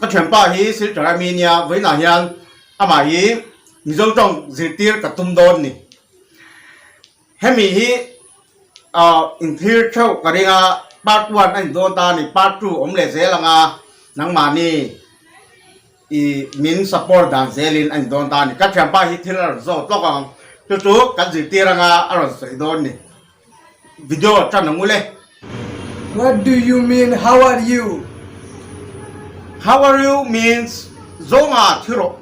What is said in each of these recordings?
thianpa hi Silchar a mi nia vawiinah hian amah hi Mizo tawng zirtir ka tum dawn ni. Hemi hi ah inthlir theuh ka ring a, part one a ni dawn ta a ni, part two awm leh zel ang a, nangmahni i min support dan zelin a ni dawn ta a ni. Ka thianpa hi thil a rawn zawt lawk ang, chu chu kan zirtir anga a rawn sawi dawn ni. Video tan ang ule. What do you mean how are you? How are you means zawnga thi rawh.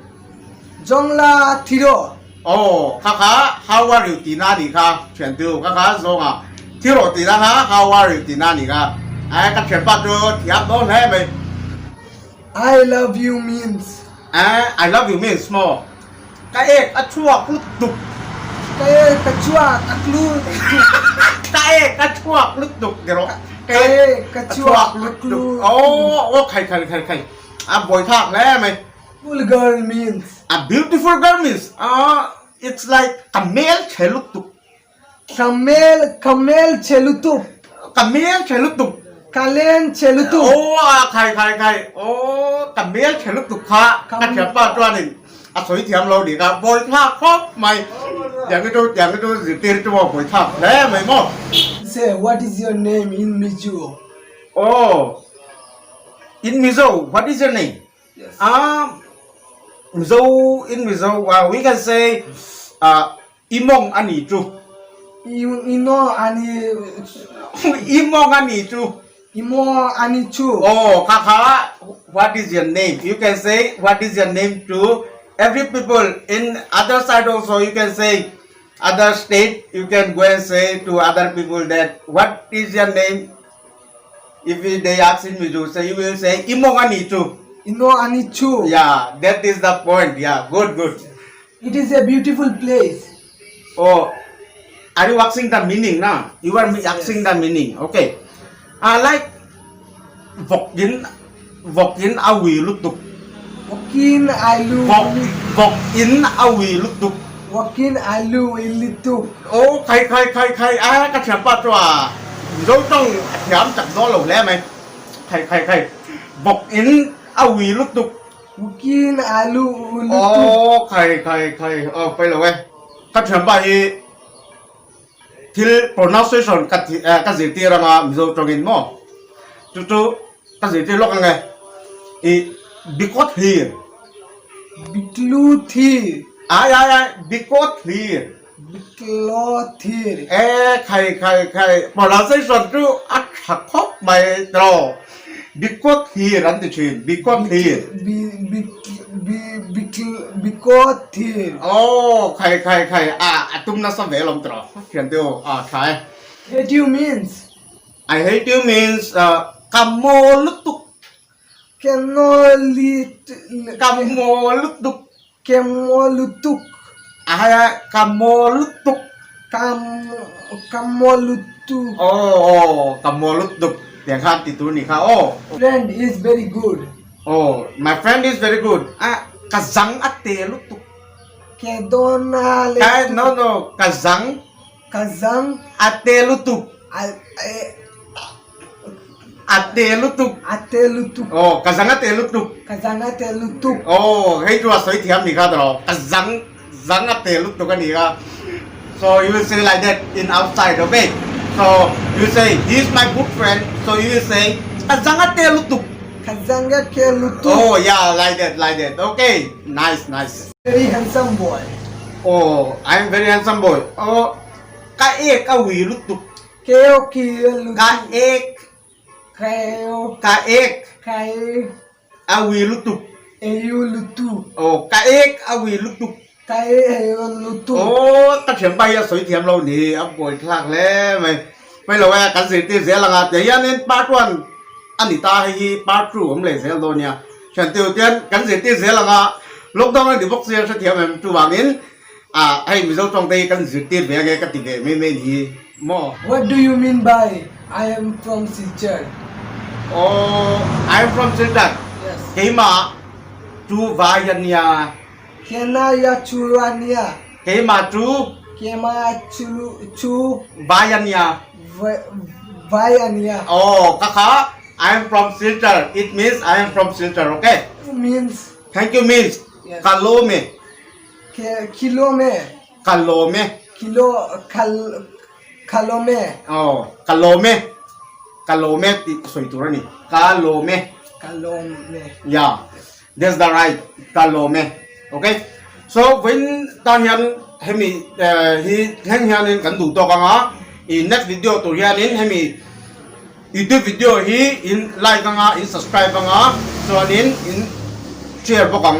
Zawngla thi rawh. Aw kha kha how are you tihna a nih kha thiantu kha kha zawnga thi rawh tihna kha how are you tihna a nih kha. Ai ka thianpa chu thiam dawn hle mai. I love you means. Ai I love you means maw? Ka ek a chhuak lutuk. Ka ek a chhuak a lutuk. Ka ek a chhuak lutuk ti rawh. Ka ek a chhuak lutuk. Aw aw khai khai khai khai a buai thlak hle mai. Full girl means. A beautiful girl means ah it's like ka hmel chhe lutuk. Ka hmel ka hmel chhe lutuk. Ka hmel chhe lutuk. Ka len chhe lutuk. Aw a khai khai khai aw ka hmel chhe lutuk kha ka thiampa chuanin a sawi thiam lo nih kha bawi thlak khawp mai tiang hi chu tiang hi chu zirtir chu maw bawi thlak hle mai maw. Say what is your name in Mizo? Aw in Mizo what is your name? Ah Mizo in Mizo we can say ah I mawng a ni chu. I mawng a ni chu. I mawng a ni chu. I mawng a ni chu. Aw kha kha what is your name you can say what is your name to every people in other side also you can say other state you can go and say to other people that what is your name if they ask in Mizo so you will say I mawng a ni chu. I mawng a ni chu. Yeah that is the point yeah good good. It is a beautiful place. Oh, are you asking the meaning na? You are asking the meaning. Okay. I like vawk in vawk in a ui lutuk. Vawk in a lu vawk vawk in a ui lutuk. Vawk in a lu ui lutuk. Oh, khai khai khai khai a ka thiam pa chu a Mizo tawng a thiam chak dawn lo hle mai. Khai khai khai vawk in a ui lutuk. Ukin alu lutuk. Aw khai khai khai aw pai lo e. Ka thianpa hi thil pronunciation ka ka zirtir anga Mizo tawngin maw chu chu ka zirtir lawk ang e i bikawt hlir. Biklu thir. Ai ai ai bikawt hlir. Biklo thir. E khai khai khai pronunciation chu a tha khawp mai tawh bikawt hlir an ti thin bikawt hlir. Bi bi bi bikawt thir. Aw khai khai khai a a tum nasa ve lawm tawh thian te aw a tha e. Hate you means. I hate you means ka maw lutuk. Ka maw lutuk. Ka maw lutuk. A hai a, ka maw lutuk. Ka ka maw lutuk. Aw aw, ka maw lutuk tiang khan ti tur ni kha aw. Friend is very good. Aw, my friend is very good. A, ka zang a te lutuk. Ke dawn a le. Ka no no, ka zang. Ka zang. A te lutuk. A e. A te lutuk. A te lutuk. Aw, ka zang a te lutuk. Ka zang a te lutuk. Aw, hei chu a sawi thiam ni kha tawh. Ka zang, zang a te lutuk a ni kha. So you will say like that in outside, okay? So you say, he is my good friend. So you will say, ka zang a te lutuk. Ka zang a te lutuk. Oh, yeah, like that, like that. Okay, nice, nice. Very handsome boy. Oh, I am very handsome boy. Oh, ka ek a ui lutuk. Keo ki lutuk. Ka ek. Keo. Ka ek. Ka ek. A ui lutuk. Eu lutuk. Oh, ka ek a ui lutuk. Ka ek eu lutuk. Oh, ka thiam pa hi a sawi thiam lo ni, a buai thlak hle mai. Hmei lo e, kan zirtir zel anga tiang hianin part one a ni ta hei hi part two awm leh zel dawn nia. Thian tiu tian kan zirtir zel anga lockdown a ni bawk sia hrethiam em chuvangin Ah hei Mizo tawng te hi kan zirtir ve ange ka ti ve mai mai ni maw. What do you mean by I am from Silchar? Aw I am from Silchar? Yes. Keimah chu vai a nia. Kena ya chu a nia. Keimah chu. Keimah chu chu. Vai a nia. Vai a nia. Aw ka kha I am from Silchar it means I am from Silchar okay. means. Thank you means Yes. ka lawm e. Ke kilom e. Ka lawm e. Kilo kal kalom e. Aw, ka lawm e. Ka lawm e tih sawi tur a ni. Ka lawm e. Ka lawm e. Yeah, that's the right. Ka lawm e. Okay. So, vawiin tan hian hemi hi thleng hianin kan duh tawk ang a. I next video tur hianin hemi YouTube video hi in like anga in subscribe anga chuanin in share bawk ang.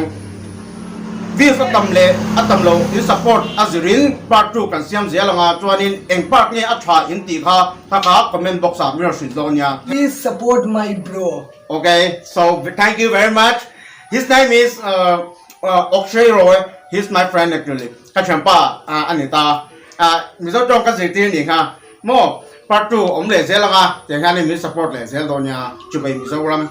Views a tam leh a tam lo in support a zirin part 2 kan siam zel anga chuanin eng part nge a tha in tih kha kha kha comment box ah min rawn hrilh dawn nia. Please support my bro. Okay so thank you very much his name is uh, uh, Akshay Roy he's my friend actually ka thianpa uh, ani ta uh, Mizo tawng ka zirtir ni kha Maw part 2 awm leh zel anga tiang hianin min support leh zel dawn nia Chubei Mizoram.